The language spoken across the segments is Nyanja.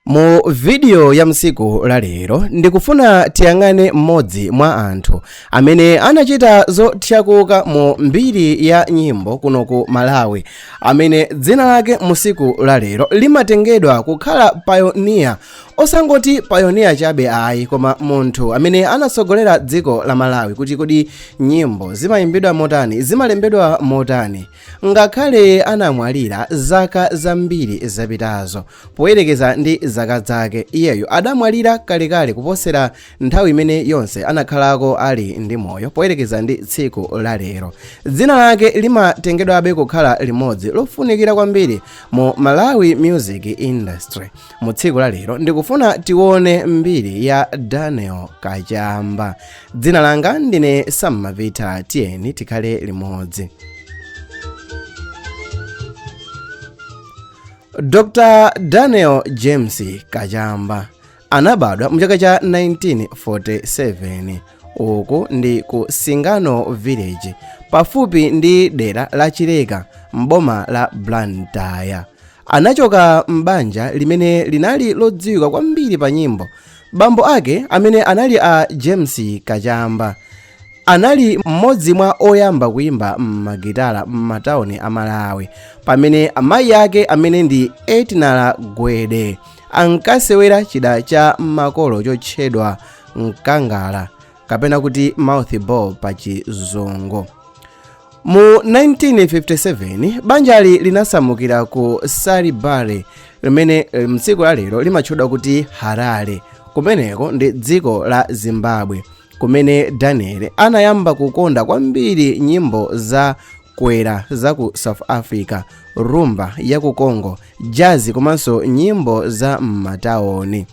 Mu video ya msiku la lero ndikufuna tiyang'ane mmodzi mwa anthu amene anachita zothyakuka mu mbiri ya nyimbo kuno ku Malawi, amene dzina lake musiku la lero limatengedwa kukhala pioneer, osangoti pioneer chabe ayi, koma munthu amene anatsogolera dziko la Malawi kuti kodi nyimbo zimayimbidwa motani, zimalembedwa motani. Ngakhale anamwalira zaka zambiri zapitazo, poyerekeza ndi zaka zake, iyeyo adamwalira kalekale kuposera nthawi imene yonse anakhalako ali ndi moyo poyerekeza ndi tsiku la lero, dzina lake limatengedwabe kukhala limodzi lofunikira kwambiri mu Malawi music industry. Mu tsiku la lero ndikufuna tione mbiri ya Daniel Kachamba. Dzina langa ndine Sam Mavita, tiyeni tikhale limodzi. Dr Daniel James Kachamba anabadwa mchaka cha 1947, uku ndi ku Singano Village, pafupi ndi dera la Chileka m'boma la Blantyre. Anachoka m'banja limene linali lodziwika kwambiri pa nyimbo. Bambo ake, amene anali a James Kachamba, anali mmodzi mwa oyamba kuyimba m'magitala m'matawuni a Malawi, pamene amayi ake, amene ndi Etnala Gwede, ankasewera chida cha makolo chotchedwa mkangala, kapena kuti mouth bow pa Chizungu. Mu 1957 banjali linasamukira ku Salisbury, limene mtsiku la lero limatchedwa kuti Harare, kumeneko ndi dziko la Zimbabwe, kumene Daniel anayamba kukonda kwambiri nyimbo za kwera za ku South Africa, rumba ya ku Congo, jazz komanso nyimbo za m'matawuni.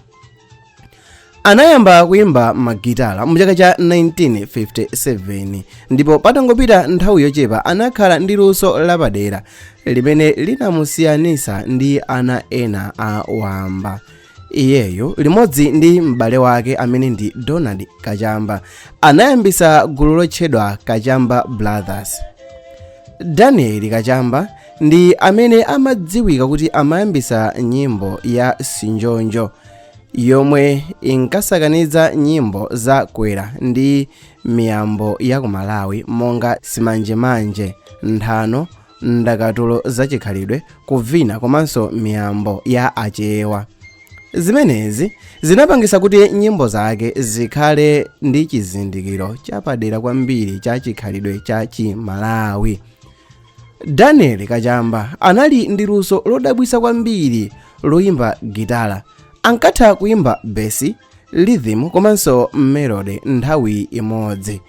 Anayamba kuyimba magitala mu chaka cha 1957, ndipo patangopita nthawi yochepa anakhala ndi luso lapadera limene linamusiyanisa ndi ana ena a wamba. Iyeyo limodzi ndi m'bale wake, amene ndi Donald Kachamba, anayambisa gulu lotchedwa Kachamba Brothers. Daniel Kachamba ndi amene amadziwika kuti amayambisa nyimbo ya Sinjonjo, yomwe inkasakaniza nyimbo za kwera ndi miyambo ya ku Malawi monga simanjemanje, nthano, ndakatulo zachikhalidwe, kuvina komanso miyambo ya Achewa. Zimenezi zinapangisa kuti nyimbo zake zikhale ndi chizindikiro chapadera kwambiri cha chikhalidwe cha Chimalawi. Daniel Kachamba anali ndi luso lodabwisa kwambiri loyimba gitala. Ankatha kuyimba bass, rhythm komanso melody nthawi imodzi,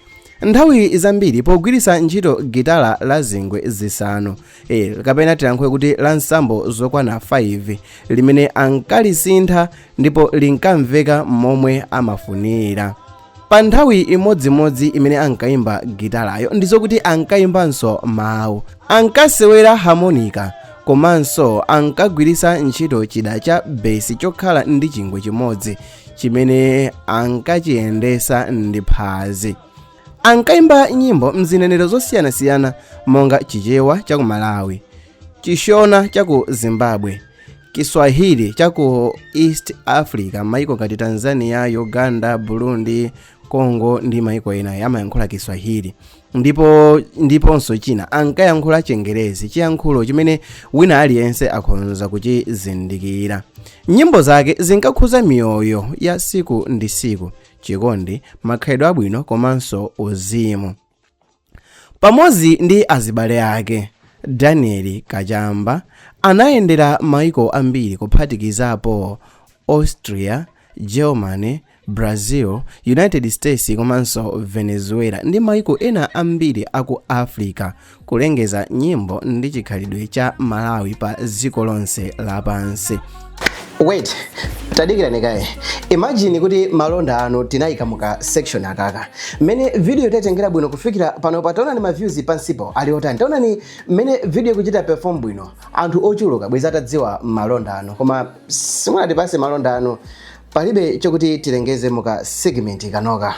nthawi zambiri pogwiritsa ntchito gitala la zingwe zisanu, kapena tilankhule kuti la nsambo zokwana 5, limene ankalisintha ndipo linkamveka momwe amafunira. Pa nthawi imodzimodzi imene ankayimba gitalayo, ndizokuti ankayimbanso mawu, ankasewera harmonica komanso ankagwiritsa ntchito chida cha bass chokhala ndi chingwe chimodzi chimene ankachiyendesa ndi phazi. Ankayimba nyimbo mzinenero zosiyanasiyana monga Chichewa cha ku Malawi, Chishona cha ku Zimbabwe, Kiswahili cha ku East Africa, maiko ngati Tanzania, Uganda, Burundi, Congo ndi maiko ena amayankhula Kiswahili, ndiponso china ankayankhula Chingerezi, chiyankhulo chimene wina aliyense akhonza kuchizindikira. Nyimbo zake zinkakhuza miyoyo ya siku ndi siku, chikondi, makhalidwe abwino komanso uzimu. Pamodzi ndi azibale ake, Daniel Kachamba anayendera maiko ambiri kuphatikizapo Austria, Germany, Brazil, United States komanso Venezuela ndi maiko ena ambiri aku Africa, kulengeza nyimbo ndi chikhalidwe cha Malawi pa dziko lonse lapansi. Wait, tadikirani kaye. Imagine kuti malonda anu tinayika muka section akaka. Mmene video tatengera bwino kufikira pano, pataonani ma views pansipo ali otani. Taonani mmene video ikuchita perform bwino. Anthu ochuluka bwezi atadziwa malonda anu, koma simunatipase malonda anu. Palibe chokuti tilengeze muka segment kanoka.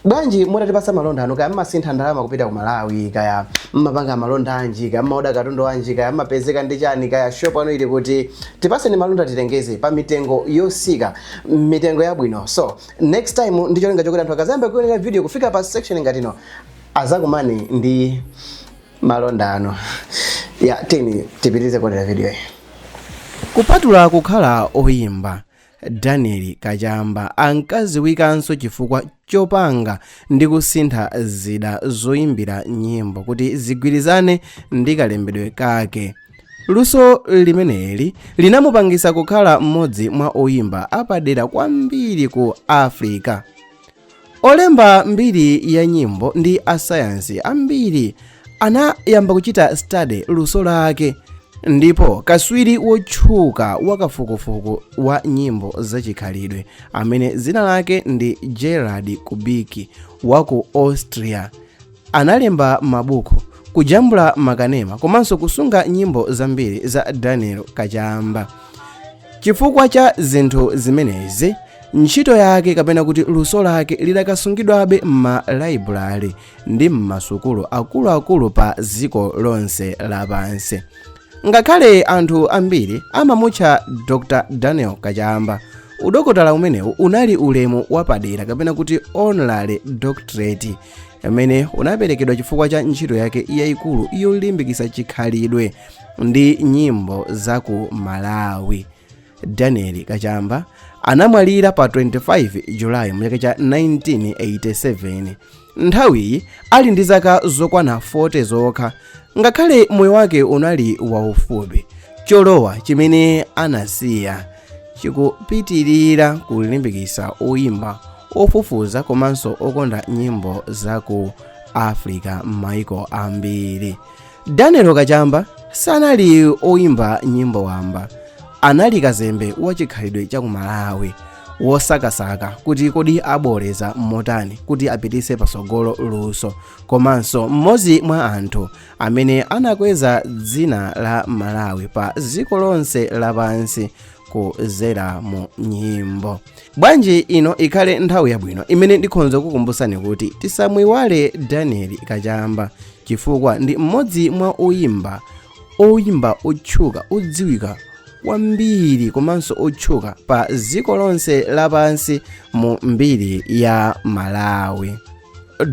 Bwanji mutatipasa malonda anu, kaya mmasintha ndalama kupita ku Malawi, kaya mmapanga malonda anji, kaya mmaoda katundu anji, kaya mmapezeka ndi chani, kaya shop anu ili kuti? Tipaseni malonda tilengeze pa mitengo yosika, mitengo yabwino. So next time, ndi cholinga chokuti anthu akazayamba kuonera video kufika pa section ngatino, azakumane ndi malonda anu ya tini. Tipitirize kuonera video iyi. Kupatula kukhala oyimba, Daniel Kachamba ankaziwikanso chifukwa chopanga ndi kusintha zida zoyimbira nyimbo kuti zigwirizane ndi kalembedwe kake. Luso limeneli linamupangisa kukhala mmodzi mwa oyimba apadera kwambiri ku Africa. Olemba mbiri ya nyimbo ndi asayansi ambiri anayamba kuchita study luso lake, ndipo kaswiri wotchuka wakafukufuku wa nyimbo zachikhalidwe amene dzina lake ndi Gerald Kubik wa ku Austria analemba mabuku, kujambula makanema komanso kusunga nyimbo zambiri za Daniel Kachamba. Chifukwa cha zinthu zimenezi, ntchito yake kapena kuti luso lake lidakasungidwabe m'malaiburale ndi m'masukulu akuluakulu pa dziko lonse lapansi. Ngakhale anthu ambiri amamutcha Dr Daniel Kachamba, udokotala umenewu unali ulemu wapadera kapena kuti honorary doctorate amene unaperekedwa chifukwa cha ntchito yake yayikulu yolimbikitsa chikhalidwe ndi nyimbo za ku Malawi. Daniel Kachamba anamwalira pa 25 Julayi mchaka cha 1987, nthawiyi ali ndi zaka zokwana 40 zokha. Ngakhale moyo wake unali waufupi, cholowa chimene anasiya chikupitirira kulimbikitsa oyimba, ofufuza komanso okonda nyimbo za ku Africa m'maiko ambiri. Daniel Kachamba sanali oyimba nyimbo wamba. Anali kazembe wachikhalidwe cha ku Malawi wosakasaka kuti kodi aboleza motani kuti apitise pasogolo luso, komanso mmodzi mwa anthu amene anakweza dzina la Malawi pa dziko lonse lapansi kuzera mu nyimbo. Bwanji ino ikhale nthawi yabwino imene ndikhonza kukumbusani kuti tisamwiwale Daniel Kachamba, chifukwa ndi mmodzi mwa oyimba otchuka, odziwika kwambiri komanso otchuka pa dziko lonse lapansi mu mbiri ya Malawi.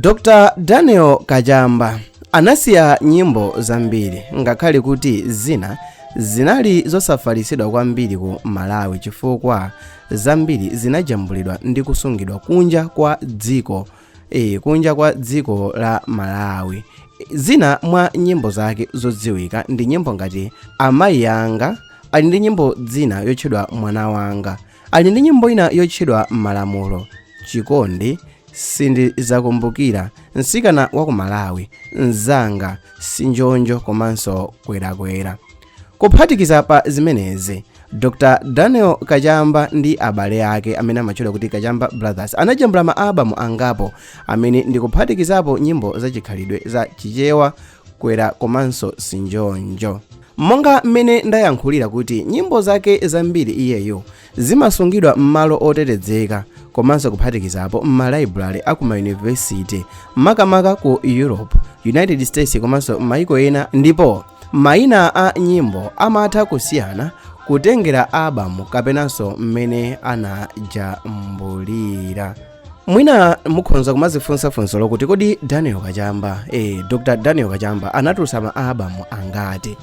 Dr Daniel Kachamba anasiya nyimbo zambiri, ngakhale kuti zina zinali zosafalitsidwa kwambiri ku Malawi chifukwa zambiri zinajambulidwa ndi kusungidwa kunja kwa dziko la Malawi. Zina mwa nyimbo zake zodziwika ndi nyimbo ngati "Amayi Anga", ali ndi nyimbo dzina yotchedwa "Mwana Wanga", ali ndi nyimbo ina yotchedwa "Malamulo", "Chikondi", "Sindizakumbukira", "Mtsikana wa ku Malawi", "Mzanga", "Sinjonjo" komanso "Kwerakwera". Kuphatikiza pa zimenezi, Dr Daniel Kachamba ndi abale ake amene amatchedwa kuti Kachamba Brothers anajambula ma albamu angapo amene ndikuphatikizapo nyimbo zachikhalidwe za Chichewa, "Kwera" komanso "Sinjonjo". Monga mmene ndayankhulira kuti nyimbo zake zambiri iyeyo zimasungidwa m'malo otetezeka komanso kuphatikizapo m'malaiburale aku mayunivesiti, makamaka ku Europe, United States komanso maiko ena, ndipo mayina a nyimbo amatha kusiyana kutengera albamu kapenanso mmene anajambulira. Mwina mukhonza kumazifunsa funso lokuti kodi Daniel Kachamba, Dr Daniel Kachamba anatulutsa ma albamu angati?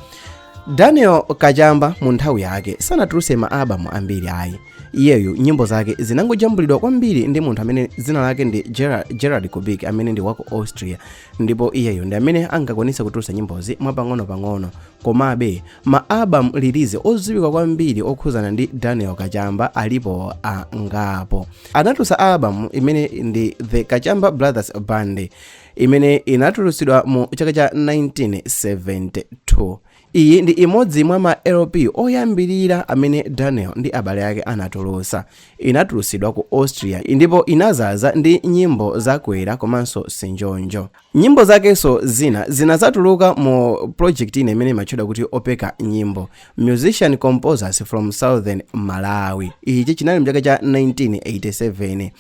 Daniel Kachamba mu nthawi yake sanatulutse ma albamu ambiri ayi. Iyeyu nyimbo zake zinangojambulidwa kwambiri ndi munthu amene dzina lake ndi Gerald Kubik amene ndi waku Austria, ndipo iyeyo ndi amene angakwanitse kutulutsa nyimbozi mwapang'ono-pang'ono. Komabe ma album release odziwika kwambiri okhuzana ndi Daniel Kachamba alipo angapo. Anatulutsa album imene ndi The Kachamba Brothers Band imene inatulutsidwa mu chaka cha 1972. Iyi ndi imodzi mwa ma LP oyambirira amene Daniel ndi abale ake anatulutsa. Inatulutsidwa ku Austria ndipo inazaza ndi nyimbo zakwera komanso sinjonjo. Nyimbo zakenso zina zinazatuluka mu project ina imene imatchedwa kuti Opeka Nyimbo, Musician Composers from Southern Malawi. Ichi chinali mchaka cha 1987.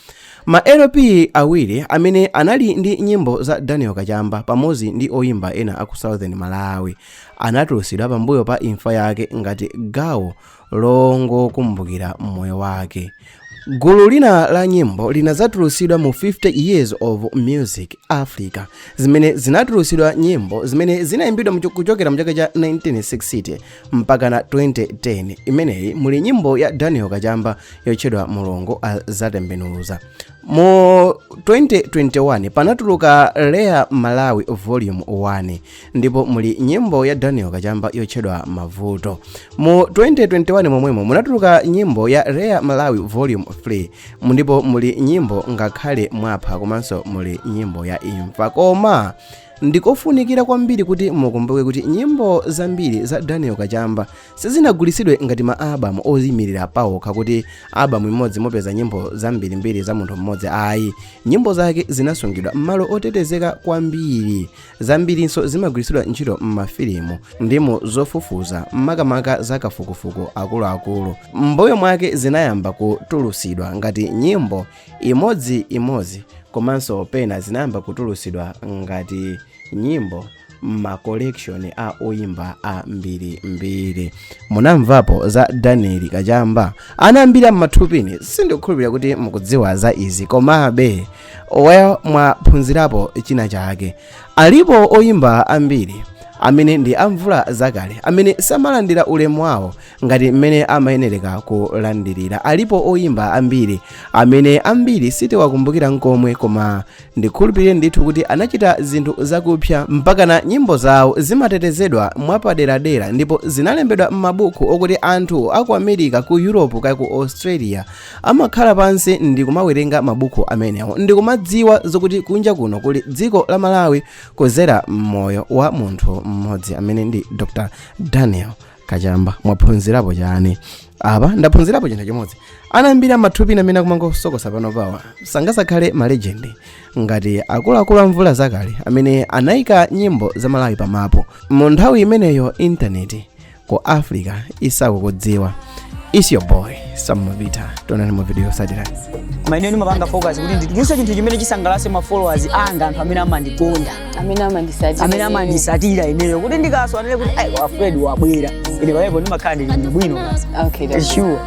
Ma LP awiri amene anali ndi nyimbo za Daniel Kachamba pamodzi ndi oyimba ena aku Southern Malawi anatulutsidwa pambuyo pa imfa yake ngati gawo longokumbukira moyo wake. Gulu lina la nyimbo linadzatulutsidwa mu 50 Years of Music Africa, zimene zinatulutsidwa nyimbo zimene zinayimbidwa kuchokera mchaka cha 1960 mpaka na 2010. Imeneyi muli nyimbo ya Daniel Kachamba yotchedwa Mulungu Azatembenuza. Mu 2021 panatuluka Rare Malawi Volume 1 ndipo muli nyimbo ya Daniel Kachamba yotchedwa Mavuto. Mu 2021 momwemo munatuluka nyimbo ya Rare Malawi Volume 3 ndipo muli nyimbo Ngakhale Mwapha komanso muli nyimbo ya Imfa. Koma ndikofunikira kwambiri kuti mukumbuke kuti nyimbo zambiri za Daniel Kachamba sizinagulitsidwe ngati ma album oyimirira pawokha, kuti album imodzi mupeza nyimbo zambirimbiri za munthu mmodzi. Ayi, nyimbo zake zinasungidwa m'malo otetezeka kwambiri. Zambirinso zimagwiritsidwa ntchito m'mafilimu ndi mu zofufuza, makamaka za kafukufuku akuluakulu. M'mbuyo mwake zinayamba kutulutsidwa ngati nyimbo imodziimodzi, komanso pena zinayamba kutulutsidwa ngati nyimbo ma collection a oyimba ambirimbiri. Munamvapo za Daniel Kachamba? Ana ambiri ammathupini sindikukhulupirira kuti mukudziwa za izi, komabe, well, mwaphunzirapo china chake. Alipo oyimba ambiri amene ndi amvula zakale amene samalandira ulemu wawo ngati mmene amayenereka kulandirira. Alipo oyimba ambiri amene ambiri sitiwakumbukira nkomwe, koma ndikhulupirire ndithu kuti anachita zinthu zakupsa mpakana nyimbo zawo zimatetezedwa mwapaderadera ndipo zinalembedwa m'mabuku okuti anthu aku America, ku Europe kaya ku Australia amakhala pansi ndi kumawerenga mabuku amenewo ndi kumadziwa zokuti kunja kuno kuli dziko la Malawi kuzera mmoyo wa munthu mmodzi amene ndi Dr Daniel Kachamba. Mwaphunzirapo chani apa? Ndaphunzirapo chinthu chimodzi: ana ambiri amathupini amene akumangosokosa pano pawa sangasakhale ma legend ngati akuluakulu a mvula zakale amene anayika nyimbo za Malawi pamapo mu nthawi imeneyo intaneti ku Africa isakukudziwa. It's your boy Samavita, tionani mu video yotsatira. Koma ine ndimapanga focus kuti ndituluse chinthu chimene chisangalatse ma followers anga, anthu amene amandikonda, amene amandisatira, amene amandisatira ineyo, kuti ndikaswanire kuti ai, Alfred wabwera, ine pamenepo ndimakhala ndili bwino basi. Okay, that's Sure.